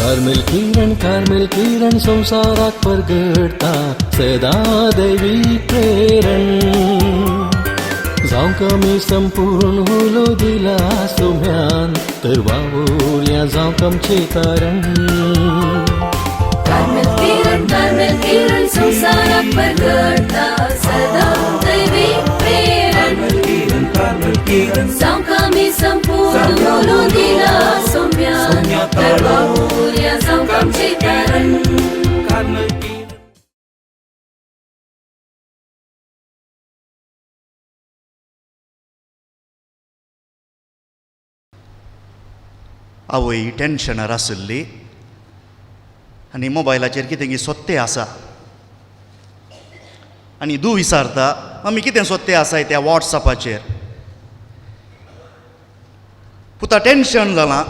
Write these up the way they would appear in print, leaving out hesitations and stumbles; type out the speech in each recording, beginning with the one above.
Carmel किरण, Carmel किरण संवसाराक परगटता सदां दैवी प्रेरण. जावंक आमी संपूर्ण हुलो दिला सोम्यान, तर वावुरया जावंक आमचें तारण. कार्मेल किरण, कार्मेल किरण संवसाराक परगटता सदां दैवी प्रेरण. जावंक आमी संपूर्ण उलो दिला सोम्यान, तर वावुरया जावंक आमचें तारण. आवय टेन्शनार आशिल्ली आनी मोबायलाचेर कितें सोदतें आसा आनी धूव विचारता, मम्मी कितें सोदतें आसाय त्या वॉट्सएपाचेर? पुता टेन्शन जालां,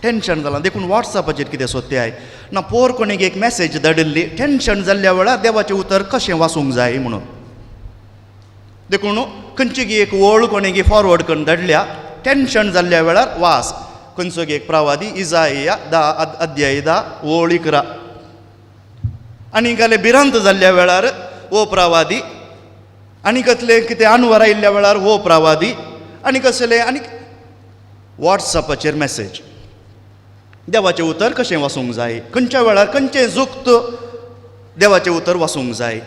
टेन्शन जालां देखून वॉट्सएपाचेर कितें सोदतें I. ना पोर कोणेक एक मॅसेज धाडिल्ली, टेन्शन जाल्ल्या वेळार देवाचें उतर कशें वाचूंक जाय म्हणून. देखून खंयची एक ओळ कोणेगी फॉरवर्ड करून धाडल्या, टेन्शन जाल्ल्या वेळार वास. खंयचो एक प्रवादी इजाया 10 अध्याय 10 ओळ 11. आनी घाले भिरांत जाल्ल्या वेळार ओ प्रवादी, आनी कसले कितें अनवर आयिल्ल्या वेळार ओ प्रवादी, आनी कसले आनी वॉट्सएपाचेर मॅसेज. देवाचें उतर कशें वाचूंक जाय, खंयच्या वेळार खंयचें जुक्त देवाचें उतर वाचूंक जाय.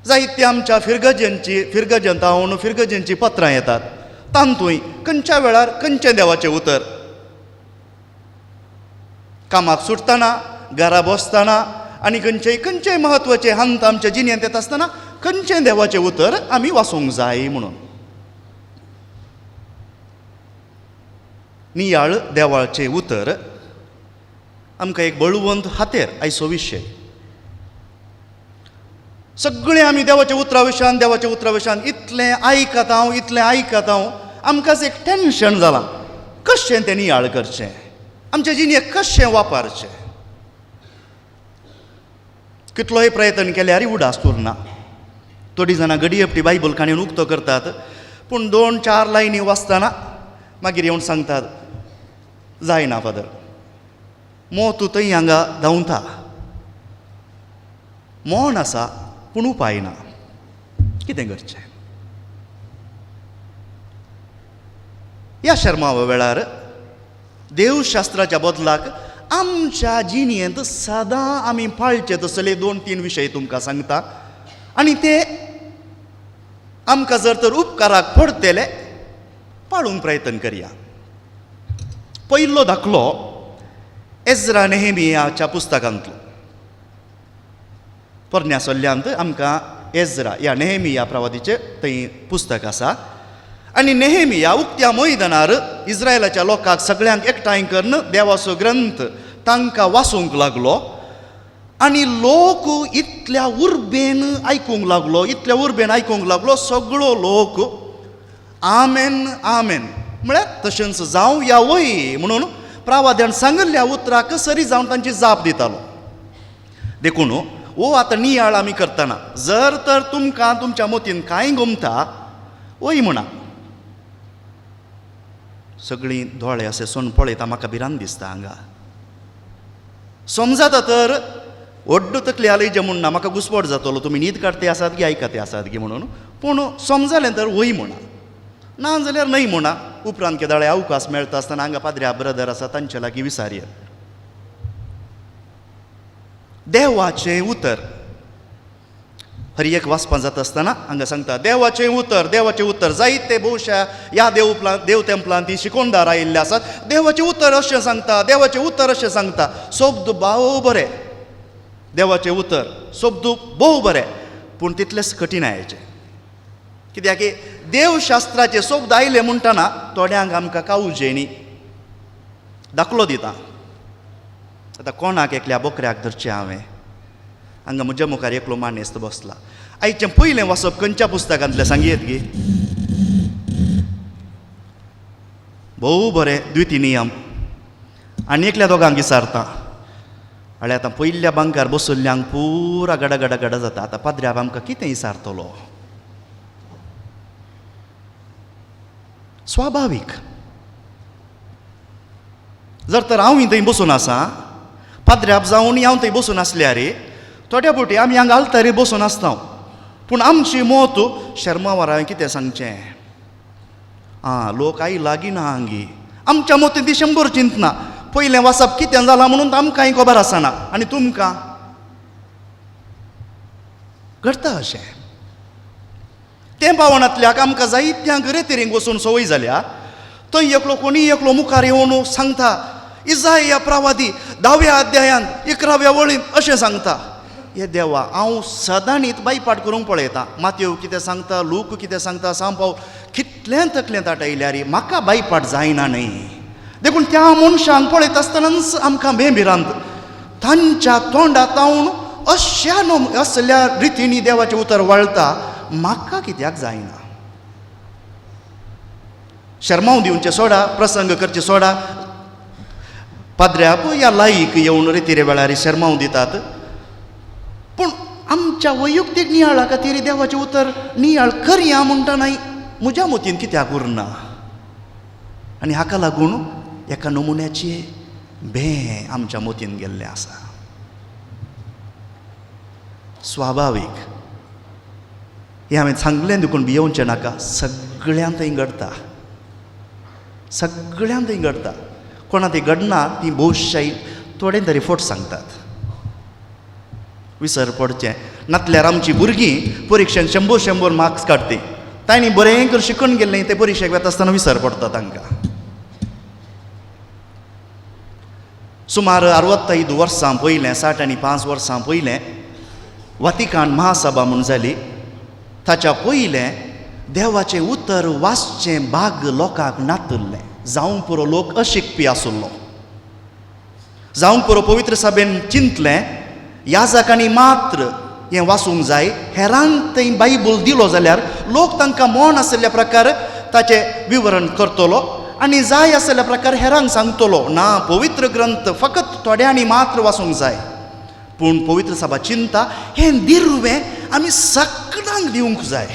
जायते आमच्या फिरगजनची फिरगजन फिरगजनची पत्रां येतात, तांतूय खंयच्या वेळार खंयचें देवाचें उतर. कामाक सुटतना, घरा बसतना आनी खंयचेय खंयचेय म्हत्वाचें हंत आमच्या जिणेंत येता आसतना खंयचें देवाचें उतर आमी वाचूंक जाय म्हणून. नियाळ देवाचें उतर आमकां एक बळवंत हातेर आयचो विशय. सगळें आमी देवाच्या उतरा विशयान, देवाच्या उतरा विशयान इतलें आयकता हांव, इतलें आयकता हांव, आमकांच एक टेन्शन जालां कशें तें नियाळ करचें, आमच्या जिणेक कशें वापरचें. कितलोय प्रयत्न केल्यार उडास उरना. थोडीं जाणां घडये बायबल काणयेन उक्तो करतात, पूण 2-4 लायनी वाचतना मागीर येवन सांगतात जायना फादर, मोत थंय हांगा धांवता, मोन आसा पूण उपाय ना, कितें करचें. ह्या शर्मावा वेळार देवशास्त्राच्या बदलाक आमच्या जिणेंत सदां आमी पाळचे तसले 2-3 विशय तुमकां सांगता आनी ते आमकां जर तर उपकाराक पडटले पाळूंक प्रयत्न करया. पयलो दाखलो एज्रा नेहेमियाच्या पुस्तकांतलो. पोरण्या सल्ल्यांत आमकां एज्रा ह्या नेहेमिया प्रवादीचें थंय पुस्तक आसा. आनी नेहेमिया उक्त्या मैदानार इस्रायलाच्या लोकांक सगळ्यांक एकठांय करून देवाचो ग्रंथ तांकां वाचूंक लागलो आनी लोक इतल्या उर्बेन आयकूंक लागलो, इतल्या उर्बेन आयकूंक लागलो, सगळो लोक आमेन आमेन म्हळ्यार तशेंच जावं या वय म्हणून प्रावाद्यान सांगिल्ल्या उतराक सरी जावन तांची जाप दितालो. देखून हो आतां नियाळ आमी करतना जर तर तुमकां तुमच्या मतीन कांय गोमता वय म्हणा. सगळीं दोळे अशें सोन पळयता, म्हाका भिरांत दिसता हांगा. समजाता तर व्हड्डो तकली हालयचें म्हूण ना, म्हाका घुसपट जातलो, तुमी न्हीद काडटे आसात गी आयकते आसात गी म्हणून. पूण समजालें तर वय म्हणा, ना जाल्यार न्हय म्हणा. उपरांत केदाळे अवकाश मेळटा आसतना हांगा पाद्र्या ब्रदर आसा तांचे लागीं विचारया. देवाचें उतर हर एक वाचपां जाता आसतना हांगा सांगता देवाचें उतर, देवाचें उतर. जायते भोवशा ह्या देव तेंपलान ती शिकोणदार आयिल्ले आसात. देवाचें उतर अशें सांगता, देवाचें उतर अशें सांगता. शब्द भोव बरें, देवाचें उतर शब्द भोव बरें, पूण तितलेंच कठीणायेचें. कित्याक की देवशास्त्राचे शब्द आयले म्हणटना थोड्यांक आमकां कावजेनी दाखलो दिता. आतां कोणाक एकल्या बोकऱ्याक धरचें हांवें, हांगा म्हज्या मुखार एकलो मानेस्त बसला. आयचें पयलें वाचप खंयच्या पुस्तकांतलें सांगयेत गी? भोव बरें, द्विती नियम. आनी एकल्या दोगांक विचारता, आनी आतां पयल्या बांकार बसल्ल्यांक पुरा गडा गडा गडा जाता. आतां पाद्र्याब आमकां कितें विचारतलो? स्वाभावीक. जर तर हांव थंय बसून आसा, पाद्र्याब जावन हांव थंय बसून आसल्यार थोड्या फावटी आमी हांगा आल्तारी बसून आसता, पूण आमची मत शर्मावार हांवें कितें सांगचें, आं लोक आयला गी ना हांगी, आमच्या मतीन ती 100 चिंतना. पयलें वाचप कितें जालां म्हणून आमकांय खबर आसना आनी तुमकां घडटा अशें. तें पावनांतल्याक आमकां जायत्या रेतिरींक वचून संवय जाल्या. थंय एकलो कोणी एकलो मुखार येवन सांगता, इजाया प्रवादी 10व्या अध्यायांत 11व्या वळींत अशें सांगता. हे देवा, हांव सदांनीत बायपाट करूंक पळयता, मातेव कितें सांगता, लूक कितें सांगता, सांपाव कितलें तकलें ताटयल्यार म्हाका बायपाट जायना न्हय. देखून त्या मनशांक पळयता आसतनाच आमकां बेभिरांत तांच्या तोंडा तावन अश्या असल्या रितींनी देवाचें उतर वळटा, म्हाका कित्याक जायना. शर्माव दिवचें सोडा, प्रसंग करचें सोडा, पाद्र्याक या लायक येवन रितीरे वेळार शर्माव दितात, पूण आमच्या वैयक्तीक नियाळा खातीर देवाचें उतर नियाळ करया म्हणटा न्हय, म्हज्या मतीन कित्याक उरना. आनी हाका लागून एका नमुन्याची भें आमच्या मतीन गेल्लें आसा. स्वाभावीक हें हांवें सांगलें देखून भियोवचें नाका, सगळ्यांत थंय घडटा, सगळ्यांत थंय घडटा. कोणा ती घडना ती भोवशाही थोडे तरी फट सांगतात, विसर पडचें नातल्यार आमची भुरगीं परिक्षेन 100 100 मार्क्स काडटी, तांणी बरें कर शिकून गेल्लें ते परिक्षेक वता आसतना विसर पडटा तांकां. सुमार 65 वर्सां पयलें, 60 आनी 5 वर्सां पयलें वातिकान महासभा म्हूण जाली. ताच्या पयलें देवाचें उतर वाचचें भाग लोकांक नातिल्लें. जावंक पुरो लोक अशिकपी आसलो, जावंक पुरो पवित्र सभेन चिंतलें याजकांनी मात्र हें वाचूंक जाय, हेरांक थंय बायबल दिलो जाल्यार लोक तांकां मोन आशिल्ल्या प्रकार ताचें विवरण करतलो आनी जाय आशिल्ल्या प्रकार हेरांक सांगतलो. ना, पवित्र ग्रंथ फकत थोड्यांनी मात्र वाचूंक जाय. पूण पवित्र सभा चिंता हें दिर्वें आमी सगळ्यांक दिवंक जाय.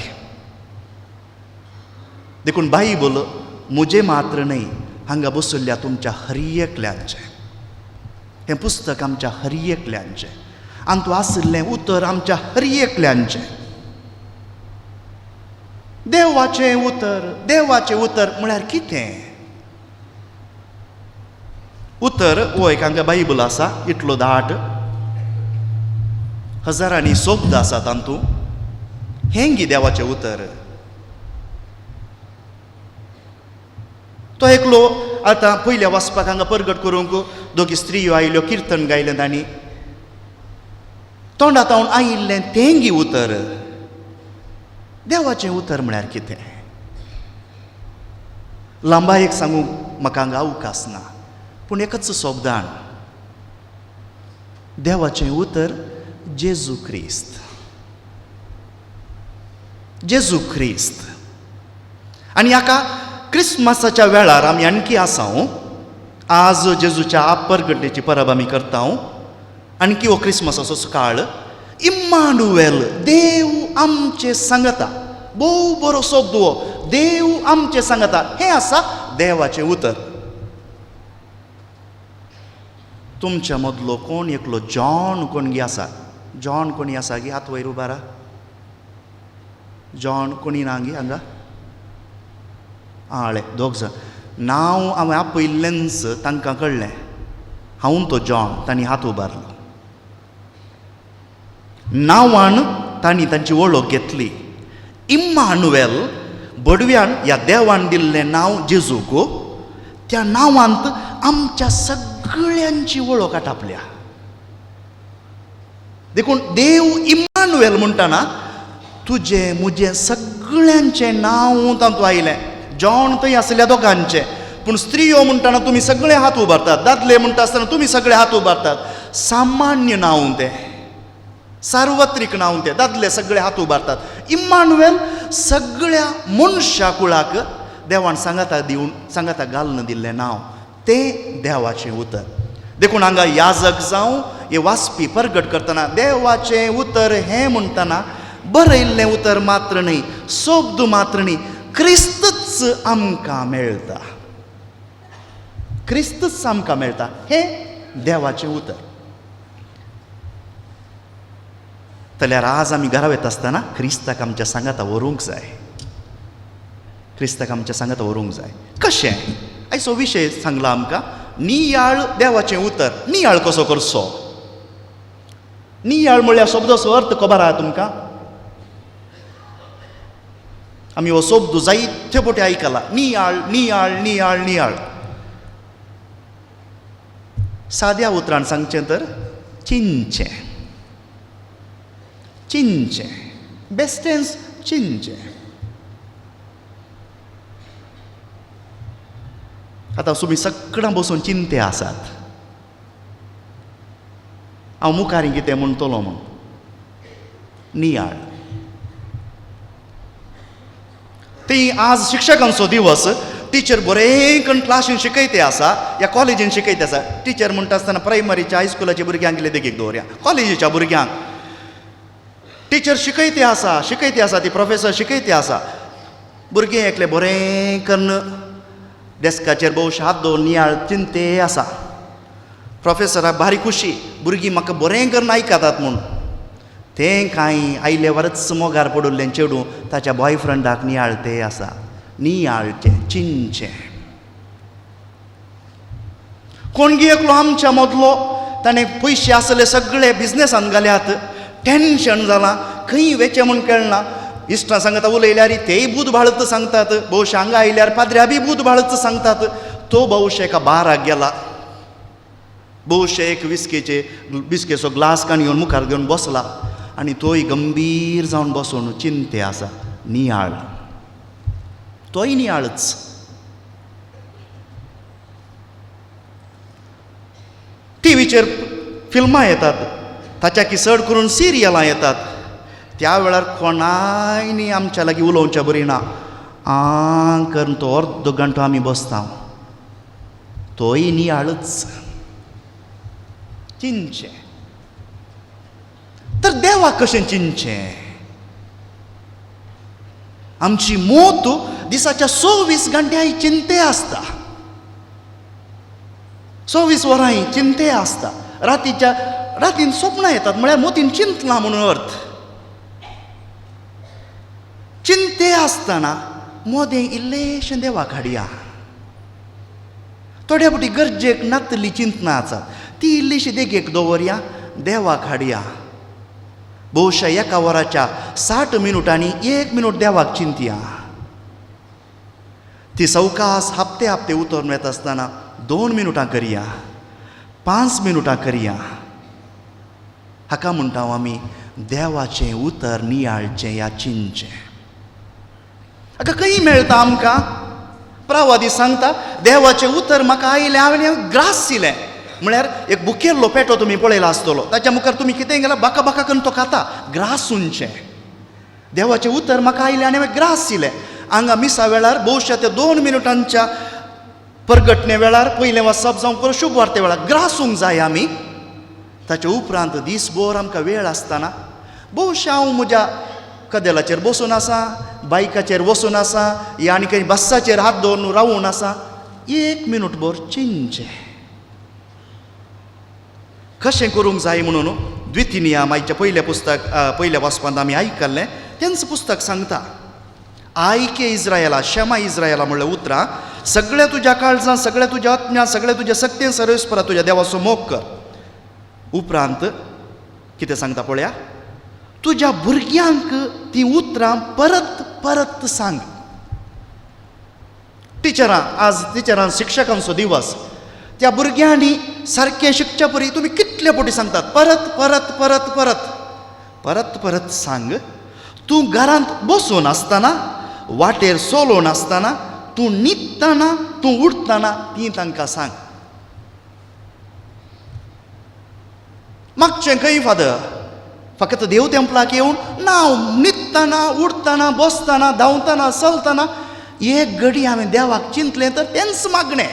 देखून बायबल म्हजें मात्र न्हय, हांगा बसुल्ल्या तुमच्या हर एकल्यांचें हें पुस्तक, आमच्या हर एकल्यांचें, आनी तूं आशिल्लें उतर आमच्या हर एकल्यांचें. देवाचें उतर, देवाचें उतर म्हळ्यार कितें? उतर हो एक हांगा बायबल आसा, इतलो दाट, हजारांनी शब्द आसा तातूंत. हें गी देवाचें उतर. तो एकलो आतां पयल्या वाचपाक हांगा परगट करूंक दोगी स्त्रियो आयल्यो, किर्तन गायलें, तांणी तोंडा तावन आयिल्लें तें गी उतर. देवाचें उतर म्हळ्यार कितें? लांबायेक सांगूंक म्हाका हांगा अवकाश ना, पूण एकच शब्दान देवाचें उतर जेजू क्रिस्त, जेजू क्रिस्त. आनी हाका क्रिसमसाच्या वेळार आमी आणखी आसा. आज जेजूच्या आपरगड्डेची परब आमी करता, आणखी हो क्रिसमसाचो काळ. इम्मानुएल, देव आमचे सांगता, भोव बरो शब्द हो, देव आमचे सांगता. हें आसा देवाचें उतर. तुमच्या मदलो कोण एकलो जॉन कोणगी आसा? जॉन कोणी आसा गी? हात वयर उबारा. जॉन कोणी ना गी हांगा? आं, दोग जाण. नांव हांवें आपयल्लेंच तांकां कळ्ळें, हांव तो जॉन. तांणी हात उबारलो. नांवान तांणी तांची वळख घेतली. इम्मानुएल बडव्यान ह्या देवान दिल्लें नांव जेजूक, त्या नांवांत आमच्या सगळ्यांची वळख आटापल्या. देखून देव इम्मानुएल म्हणटना तुजें म्हजें सगळ्यांचें नांव तातूंत आयलें. जॉन थंय आसल्या दोगांचें, पूण स्त्रियो म्हणटना तुमी सगळे हात उबारतात, दादले म्हणटा आसतना तुमी सगळे हात उबारतात. सामान्य नांव तें, सार्वत्रीक नांव तें, दादले सगळे हात उबारतात. इम्मानुएल सगळ्या मनशा कुळाक देवान सांगाता दिवन, सांगाता घालून दिल्लें नांव तें देवाचें उतर. देखून हांगा याजक जावं हे वाचपी परगट करतना देवाचें उतर हें म्हणटना बरयल्लें उतर मात्र न्हय, शब्द मात्र न्हय, क्रिस्तच आमकां मेळटा. क्रिस्तच आमकां मेळटा. हें देवाचें उतर. जाल्यार आज आमी घरा वता आसतना क्रिस्ताक आमच्या सांगाता व्हरूंक जाय. क्रिस्ताक आमच्या सांगाता व्हरूंक जाय. कशें? आयचो विशय सांगला आमकां, नियाळ देवाचें उतर. नियाळ कसो करचो? नियाळ म्हळ्यार शब्दाचो अर्थ खबर आहा तुमकां? आमी हो शब्द जायते फावटी आयकला, नियाळ नियाळ नियाळ नियाळ. साद्या उतरान सांगचें तर चिंचें, चिंचें, बेस्टेंस चिंचें. आतां तुमी सगळां बसून चिंते आसात, हांव मुखार कितें म्हणटलो म्हूण. नियाळ. ती आज शिक्षकांचो दिवस. टिचर बरें करून क्लासीन शिकयते आसा या कॉलेजीन शिकयते आसा. टिचर म्हणटा आसतना प्रायमरीच्या हायस्कुलाच्या भुरग्यांक गेले देखीक दवरया, कॉलेजीच्या भुरग्यांक टिचर शिकयते आसा, शिकयते आसा, ती प्रोफेसर शिकयते आसा. भुरगें एकलें बरें करून डेस्काचेर भोवश हात दवरून नियाळ चिंते आसा. प्रोफेसराक भारी खुशी, भुरगीं म्हाका बरें करून आयकतात म्हूण. तें कांय आयले वरच मोगार पडिल्लें चेडूं ताच्या बॉयफ्रेंडाक नियाळते आसा. नियाळचें, चिंचें. कोणगी एकलो आमच्या मदलो ताणें पयशे आसले सगळे बिजनेसान घाल्यात, टेंशन जालां, खंय वेचें म्हूण कळना. इश्टां सांगता उलयल्यार तेय बूद बाळत सांगतात, भोवशे हांगा आयल्यार पाद्र्या बी बूद बाळत सांगतात. तो भोवशे एका बाराक गेला, भोवशे एक विस्केचे बिस्केचो ग्लास काण घेवन मुखार घेवन बसला आनी तोय गंभीर जावन बसून चिंते आसा. नियाळ, तोय नियाळच. टिवीचेर फिल्मां येतात, ताच्या की चड करून सिरियलां येतात. त्या वेळार कोणायनी आमच्या लागीं उलोवच्या बरी ना, आं करून तो अर्द घंटो आमी बसता. तोय नियाळच, चिंचें. तर देवाक कशें चिंचें? आमची मोत दिसाच्या 24 घंट्यां चिंते आसता, 24 वरां चिंते आसता. रातीच्या रातीन सपनां येतात, म्हळ्यार मोतीन चिंतला म्हणून अर्थ. चिंते आसतना मोदें इल्लेशें देवाक हाडया. थोड्या फावटी गरजेक नातली चिंतना आसात, ती इल्लीशी देगेक दवरया, देवाक हाडया. भोवशा एका वराच्या 60 मिनुटांनी 1 मिनूट देवाक चिंतया. ती सवकास हप्ते हप्ते उतरून येता आसतना 2 मिनुटां करया, 5 मिनुटां करया. हाका म्हणटा आमी देवाचें उतर नियाळचें या चिंतचें. हाका खंय मेळटा आमकां? प्रवादी सांगता देवाचें उतर म्हाका आयलें, हांवें ग्रास दिलें. म्हळ्यार एक बुकेल्लो पेटो तुमी पळयला आसतलो, ताच्या मुखार तुमी कितें गेल्यार बाका बाका करून तो खाता. ग्रास उनचें. देवाचें उतर म्हाका आयलें आनी हांवें ग्रास दिलें. हांगा मिसा वेळार भोवशा त्या 2 मिनुटांच्या परगटणे वेळार पयलें वाचप जावं करून शुभ वार्ते वेळार ग्रासूंक जाय आमी. ताच्या उपरांत दीसभर आमकां वेळ आसतना भोवशा हांव म्हज्या कदेलाचेर बसून आसा, बायकाचेर बसून आसा, या आनी खंय बस्साचेर हात दवरून रावून आसा, 1 मिनूट भर चिंतचें. कशें करूंक जाय म्हणून द्वितीय आयच्या पयल्या पुस्तक पयल्या वाचपांत आमी आयकल्लें तेंच पुस्तक सांगता. आयके इस्रायला, शमा इस्रायला म्हणलें उतरां, सगळ्या तुज्या काळजान, सगळ्या तुज्या आत्म्यान, सगळ्या तुज्या सक्तेन सर्वेस्परा तुज्या देवाचो मोग कर. उपरांत कितें सांगता पळया, तुज्या भुरग्यांक ती उतरां परत परत सांग. टिचरां, आज टिचरां शिक्षकांचो दिवस, त्या भुरग्यांनी सारकें शिकच्या परी तुमी कितले फावटी सांगतात, परत परत परत परत परत परत सांग. तूं घरांत बसून आसतना, वाटेर चलोवन आसतना, तूं न्हिदतना, तूं उठतना ती तांकां सांग. मागचें खंय फादर, फकत देव तेंपलाक येवन ना, न्हिदतना, उठतना, बसतना, धांवतना, चलतना एक घडी हांवें देवाक चिंतलें तर तेंच मागणें,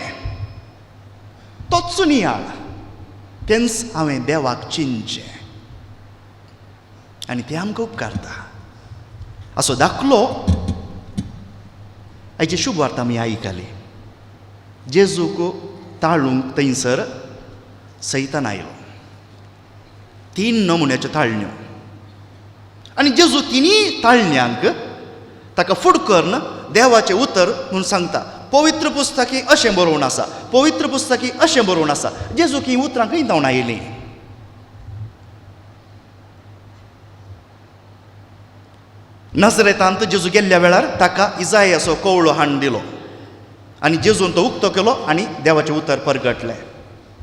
तोच नियाळ, तेंच हांवें देवाक चिंतचें आनी तें आमकां उपकारता. असो दाखलो आयची शुभ वार्ता आमी आयकली. जेजूक ताळूंक थंयसर सैतान आयलो. 3 नमुन्याच्यो ताळण्यो आनी जेजू तिनूय ताळण्यांक ताका फुड करून देवाचें उतर म्हूण सांगता. पवित्र पुस्तकी अशें बरोवन आसा, पवित्र पुस्तकी अशें बरोवन आसा. जेजू की उतरां खंय धांवन आयलीं? नजरेतांत जेजू गेल्ल्या वेळार ताका इजायाचो कवळो हाडून दिलो आनी जेजून तो उक्तो केलो आनी देवाचें उतर परगटलें.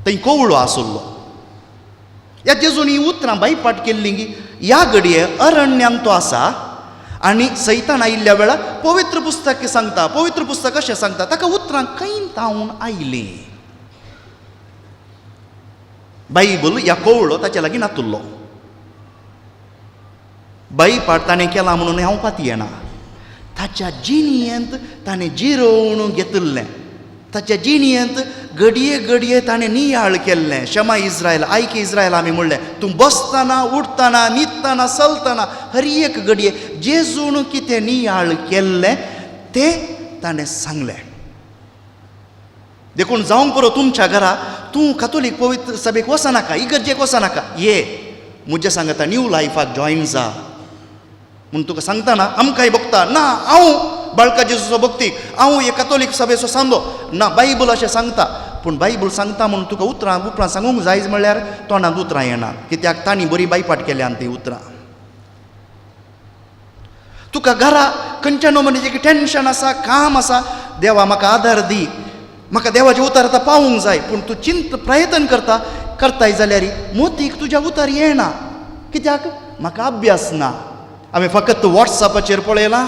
थंय कवळो आसुल्लो. ह्या जेजून ही उतरां बायपाट केल्ली की ह्या घडये अरण्यांत तो आसा आनी सैतान आयिल्ल्या वेळार पवित्र पुस्तक सांगता, पवित्र पुस्तक अशें सांगता. ताका उतरां खंय तावन आयलीं? बायबल ह्या कवळो ताच्या लागीं नातुल्लो. बायपाट ताणें केला म्हणून हांव पातयेना. ताच्या जिणयेंत ताणें जिरोवन घेतिल्लें, ताच्या जिणयेंत घडये घडये ताणें नियाळ केल्लें. शमा इस्रायल, आयक इस्रायल आमी म्हणलें, तूं बसतना, उठतना, न्हिदतना, चलतना हर एक घडये जेजून कितें नियाळ केल्लें तें ताणें सांगलें. देखून जावंक पुरो तुमच्या घरा, तूं कातोलीक पवित्र सभेक वचनाका, इगर्जेक वचनाका, ये म्हज्या सांगता न्यू लायफाक जॉयन जा म्हूण तुका सांगतना आमकांय भोगता ना हांव बाळका जेजूचो भक्तीक, हांव हे कातोलीक सभेचो सांदो ना, बायबल अशें सांगता. पूण बायबल सांगता म्हूण तुका उतरां उपरांत सांगूंक जाय म्हणल्यार तोंडांत उतरां येना, कित्याक तांणी बरी बायपाट केल्या तीं उतरां. तुका घरा खंयच्या नमुन्याचें टेन्शन आसा, काम आसा, देवा म्हाका आदार दी, म्हाका देवाचें उतर आतां पावूंक जाय, पूण तूं चिंत प्रयत्न करता करताय जाल्यार मोतीक तुज्या उतर येना, कित्याक म्हाका अभ्यास ना. हांवें फकत वॉट्सॅपाचेर पळयलां,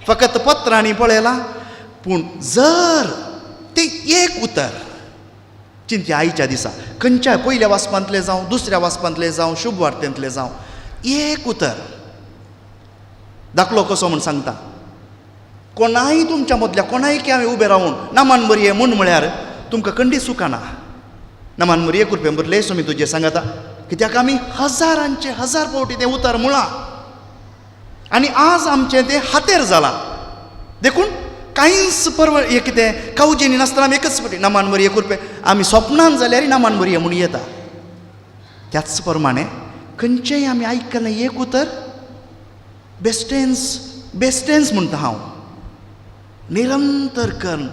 फकत पत्रांनी पळयलां. पूण जर तें एक उतर चिंत्या आयच्या दिसा खंयच्या पयल्या वाचपांतलें जावं, दुसऱ्या वाचपांतलें जावं, शुभ वार्तेंतलें जावं, एक उतर दाखलो कसो म्हूण सांगता. कोणाय तुमच्या मदल्या कोणाय की हांवें उबें रावून नामान बरये म्हूण म्हळ्यार तुमकां खंडी सुखाना. नामान बरये कृपे बरले सुमी तुजें सांगता, कित्याक आमी हजारांचे हजार फावटी तें उतर म्हळां आनी आज आमचें तें हातेर जालां. देखून कांयच परव हें कितें कावजेनी नासतना आमी एकच फावटी नामान बरये कृपे आमी सपनान जाल्यार नामान बरये म्हूण येता. त्याच प्रमाणे खंयचेंय आमी आयकलें एक उतर बेस्टेन्स बेस्टेन्स म्हणटा हांव, निरंतर करून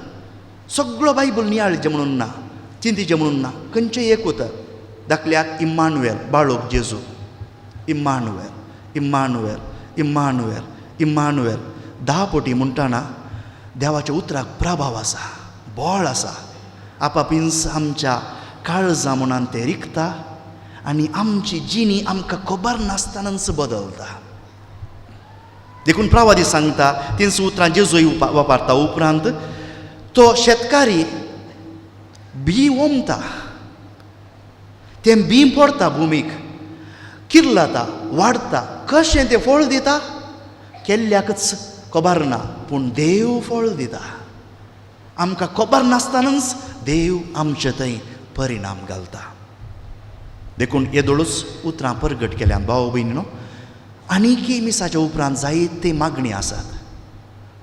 सगळो बायबल नियाळचें म्हणून ना, चिंतीचें म्हणून ना, खंयचें एक उतर. धाकल्याक इम्मानुएल, बाळोक जेजू, इम्मानुएल इम्मानुएल इम्मानुएल इम्मानुएल 10 पटी म्हणटना देवाच्या उतराक प्रभाव आसा, बळ आसा. आपापींच आमच्या काळजा म्हणून तें रिगता आनी आमची जिणी आमकां खबर नासतनाच बदलता. देखून प्रवादी सांगता तींच उतरां जेजू वापरता. उपरांत तो शेतकारी बी ओमता, तें बी पडता भुमीक, किर्लता, वाडता, कशें तें फळ दिता केल्ल्याकच खबर ना, पूण देव फळ दिता. आमकां खबर नासतनाच देव आमचे थंय परिणाम घालता. देखून येदोळूच उतरां परगट केल्यान भाव भयणीनो. आनीकय मिसाच्या उपरांत जायते मागणी आसात,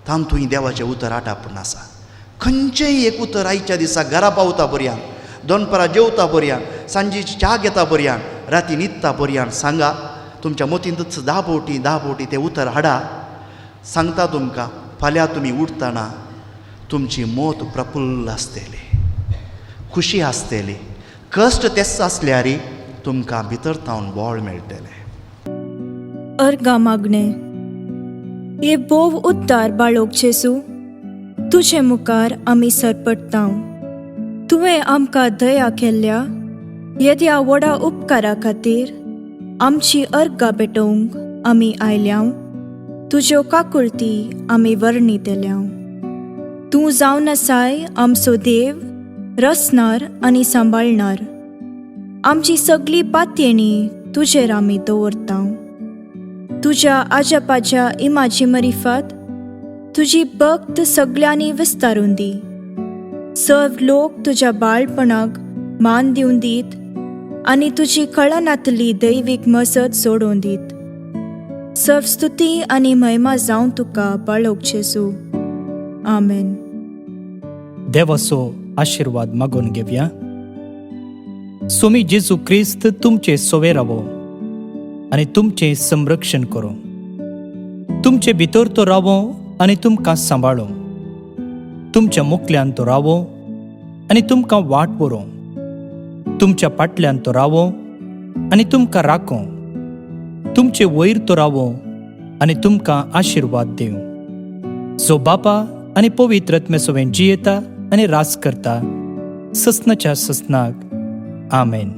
तातूंय देवाचें उतर आटापून आसा. खंयचेंय एक उतर आयच्या दिसा घरा पावता पर्यान, दनपारां जेवता पर्यान, सांजेची च्या घेता पर्यान, राती न्हिदता पर्यान सांगा, तुमच्या मतींतच 10 फावटी 10 फावटी तें उतर हाडा. सांगता तुमकां फाल्यां तुमी उठतना तुमची मत प्रफुल्ल आसतली, खुशी आसतली. कश्ट तेच आसल्यार तुमकां भितर थावन बळ मेळटलें. अर्गा मागणें. हे भोव उद्दार बाळोक जेजू, तुजे मुखार आमी सरपटतांव. तुवें आमकां दया केल्ल्या येद्या व्हडा उपकारा खातीर आमची अर्गां पेटोवंक आमी आयल्यांव. तुज्यो काकुळती आमी वर्णितल्यांव. तूं जावन आसाय आमचो देव, रचणार आनी सांबाळणार. आमची सगळी पातयेणी तुजेर आमी दवरतांव. तुज्या आज्यापाच्या इमाजी मरिफात तुजी भक्त सगळ्यांनी विस्तारून दी. सर्व लोक तुज्या बाळपणाक मान दिवन दीत आनी तुजी कळनातली दैवीक मजत सोडून दीत. सर्व स्तुती आनी महिमा जावं तुका बाळोक जेजू. आमेन. देवाचो आशिर्वाद मागून घेवया. सोमी जेजू क्रिस्त तुमचे सोवे रावो आनी तुमचें संरक्षण करूं. तुमचे भितर तो रावो आनी तुमकां सांबाळूं. तुमच्या मुखल्यान तो रावो आनी तुमकां वाट बरोवं. तुमच्या फाटल्यान तो रावो आनी तुमकां राखों. तुमचे वयर तो रावो आनी तुमकां आशिर्वाद दिवं. जो बापा आनी पवित्र आत्मे सवें जियेता आनी राज करता ससनाच्या ससनाक. आमेन.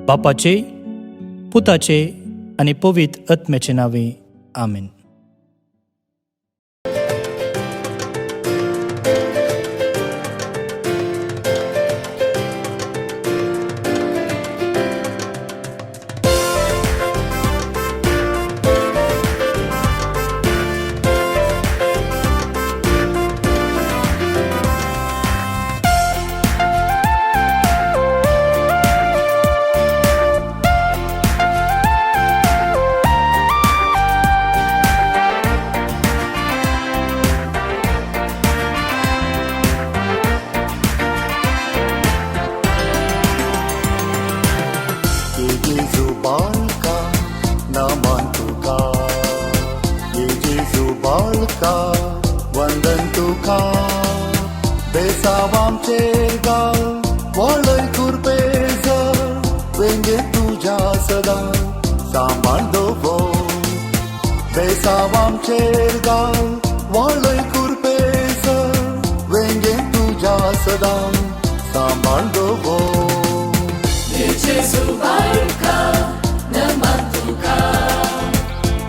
बापाचे, पुताचे आनी पवित्र आत्म्याचे नांवे आमेन. ये जेजू बाळका नमन तुका, ये जेजू बाळका वंदन तुका. बेसावामचेर गाल वळय कुरपेज, वेंगे तुज्या सदां सांबाळ दवर. बेसावामचेर गाल वळय कुरपेज, वेंगे तुज्या सदां सांबाळ दवर. जेजू बाळका नमन तुका,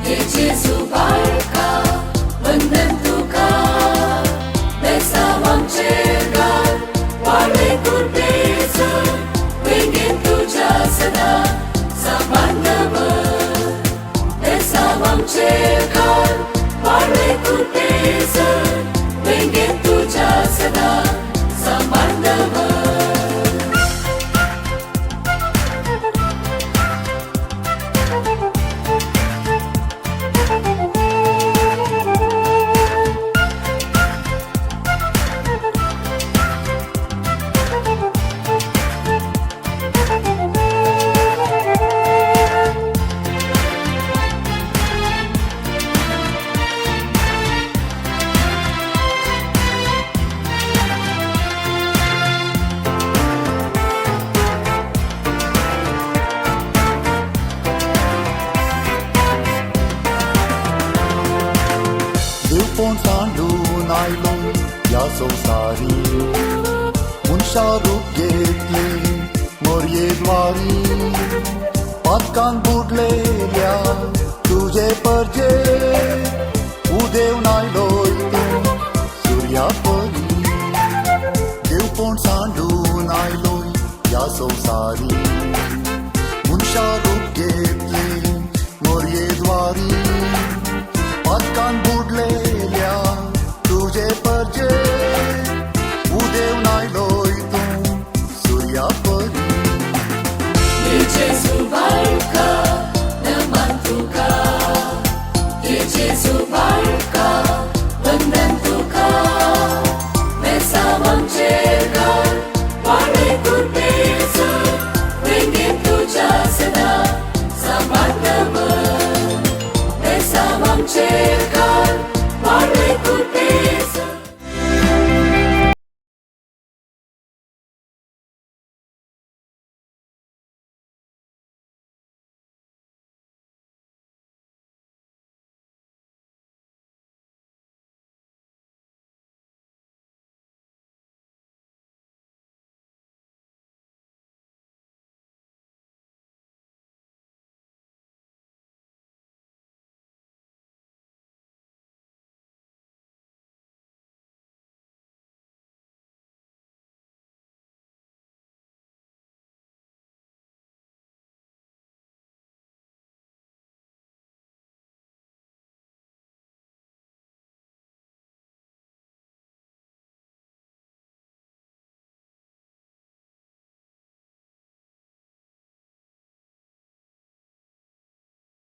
हे जेजू बाळका वंदन तुका. बेसावामचेर घाल वाडय कुरपेज, वेंगेन तुज्या सदां सांबाळ दवर. बेसावामचेर घाल वाडय कुरपेज, वेंगेन तुज्या सदां सांबाळ दवर. देवपण सांडून आयलो ह्या संवसारी, मनशा रूप घेतले मोरये द्वारी. पातकान बुडलेल्या तुजे परजे उदेवन आयलोय तूं सुर्या परी. देवपण सांडून आयलोय ह्या संवसारी, मनशा रूप घेतले मोरये द्वारी. पातकान बुडलेल्या तुजे परजे उदेवन आयलोय तूं सुर्या परी. जेजू बाळका नमन तुका, हे जेजू बाळका.